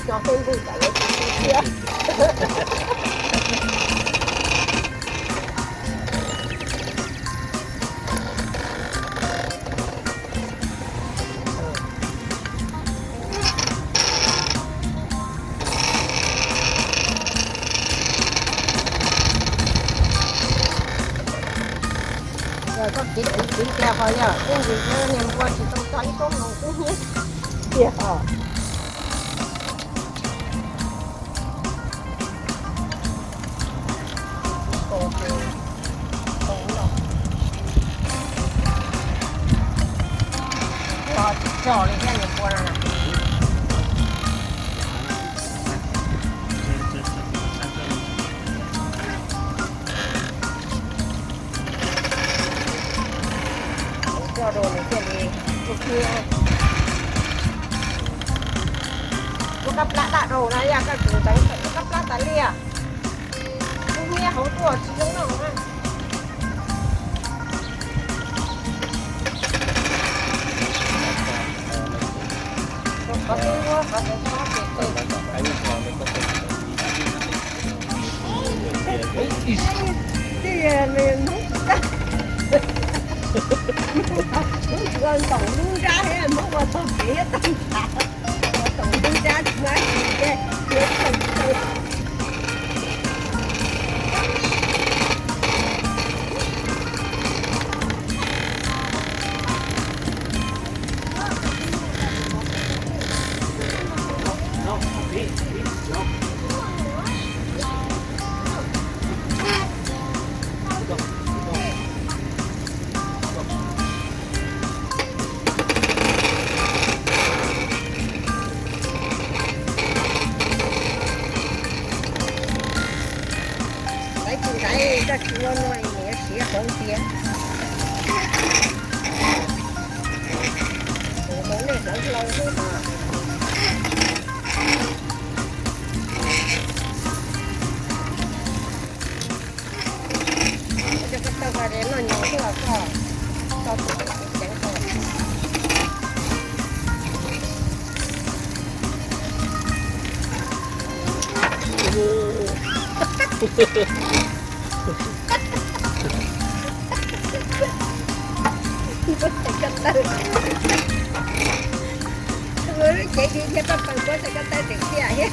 Cov Facebook tam lawv tu tu thiab. Yog koj kev txiv txiv tias ho yog ib ntsis niag npua tsis tau tso ib koob no kub hnyiab tiag os. Ua tsis tso li thiab niag npua no na. Coj rau nws thiaj li ua kiag. Ua kab plab daj rau na yom, koj tus ntxeev ua kab plab tas li. Kub hnyiab hauv tuaj tsis zoo noj na. Qhov twb muab qhov txhob txhob ces Hnub ntaum lub nrab muab ua txog kev tag nrho, ua ntaum lub nrab tsis muaj dab tsi thiab. Lawv tsis ntaiv koj tsis ua no nws yuav siav hauv tiag. Tus hauv nej hlawv hlau xwb os. Coj koj tawg ko noj nyoos xwb os koj, tso tus ceev ko. Muab txhais ko taw, muab lub cev di thiab paj paws muab txhais ko taw tseem tiaj thiab.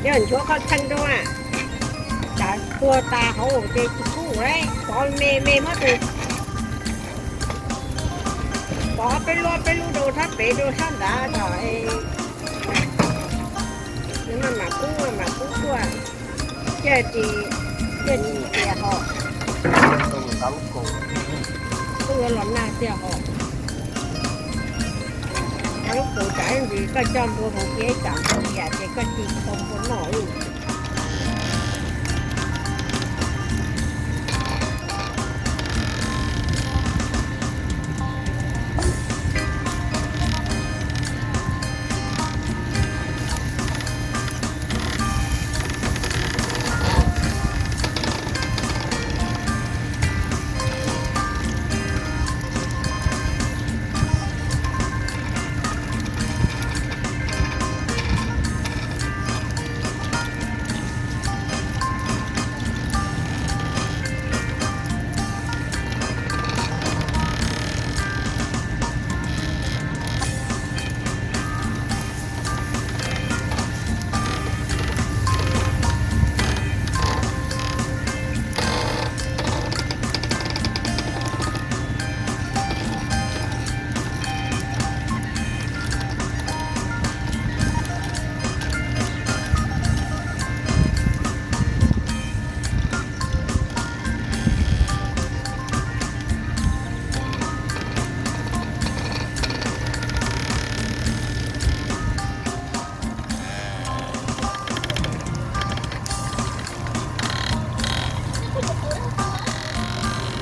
Yog nchuav qhov txheej rau a, tsam tuag tas hauv ces tsis kub lawm, pov me me muab tus, pov peb lub peb lub rau sab pem rau sab nrad kom nws maj mam kub maj mam kub tuaj. Thiaj tsis, thiaj tsis tias ho, kuj yuav los nag tiag ho. Lub qus tsam ib ntsis koj coj npua mus cia ib tsam npua tias ces koj cia tau npua noj lawm.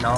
No.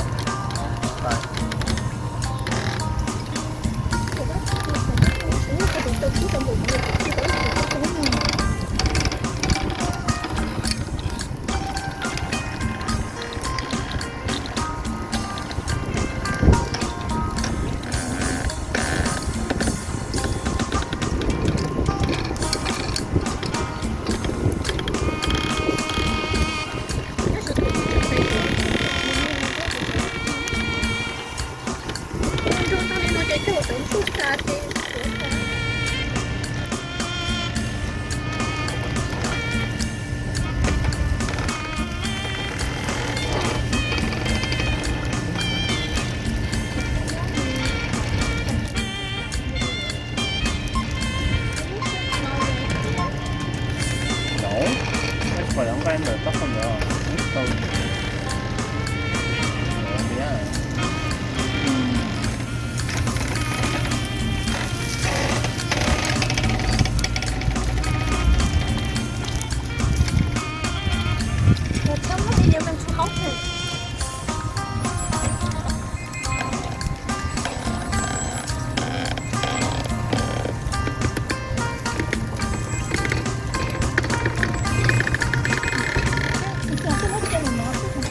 Ntawm taub hau ntawd, ntawd thiab.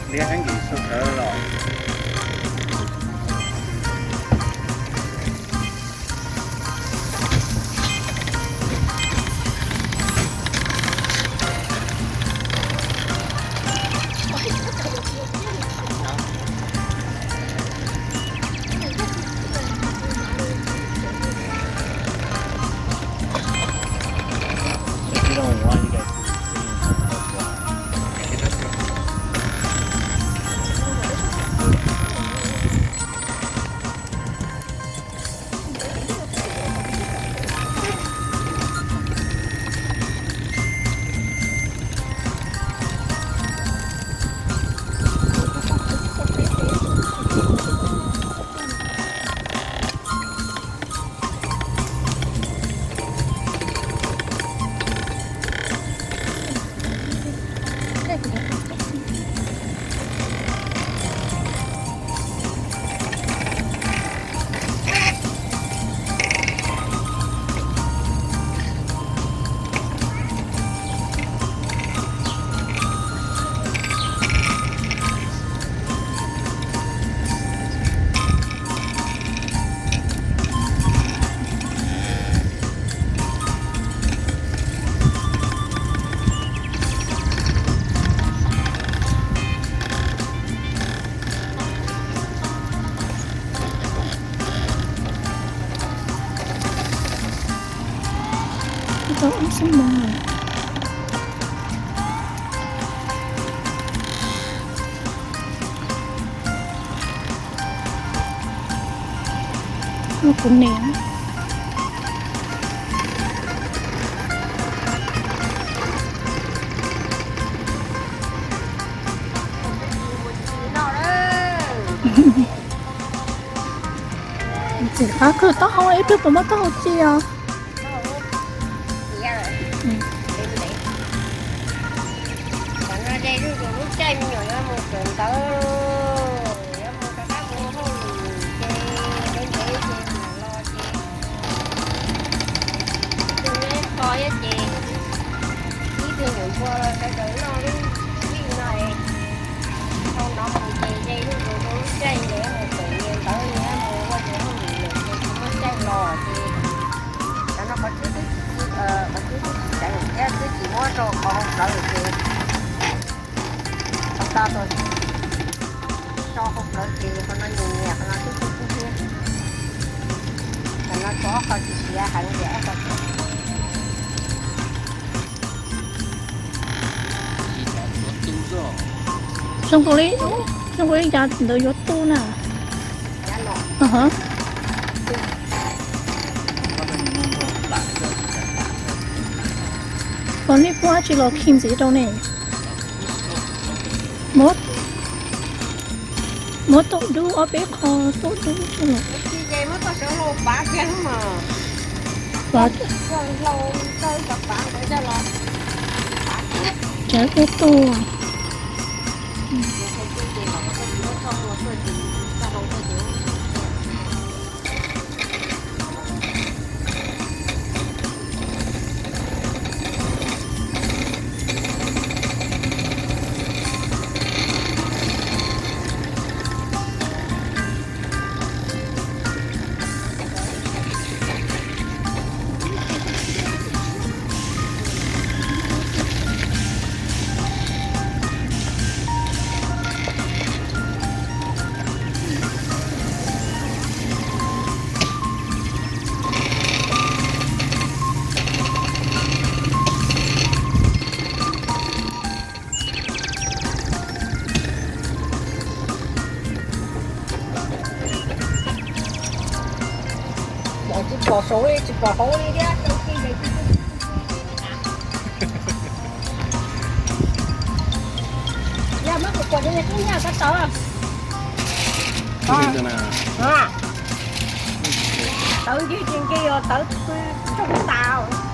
Liab heev ces sawv sawv los. Tau ib xib moos lawm. Kuv niam. Txiv qab kawg taub hau, ib pliag puas muaj taub hau ci os. Tam no ze zuj zus lub caij me nyuam yuav mus kawm ntawv, yuav mus rov qab mus hauj lwm ces ntev ntev ces mam los ces ib tug nyob ib qho thiab ces ib tug nyuam npua sawv daws noj lub vij no es dhau no mus ces ze zuj zus rau lub caij nyias mus kawm nyias ntawv, nyias mus ua nyias hauj lwm lawm ces tsis muaj caij los ces tam no qhov tswb twb tsis, qhov tswb twb tsis tseev thiab twb tsis muab rau qhov hauv plawv lawm ces qhov tag tau so hauv plawv ces qhov no nyias nyias qhov no twb tsis tub thiab. Tam no tshuav ob qho tsis siav heev ces ob qho. Zoo nkaus li, zoo nkaus li yav ntawd yuav tu na. Los nej pub dab tsi los khi ntxiv rau ne? Muab, muab tuaj dub ob peb qho, tuaj dub tso los. Cov tuaj tuaj. Tsis pom saud li, tsis pom hauv li thiab. Tau kiag ces tsis pom. Tawv ncig ces nqi os, tawv pw ntsoog tas.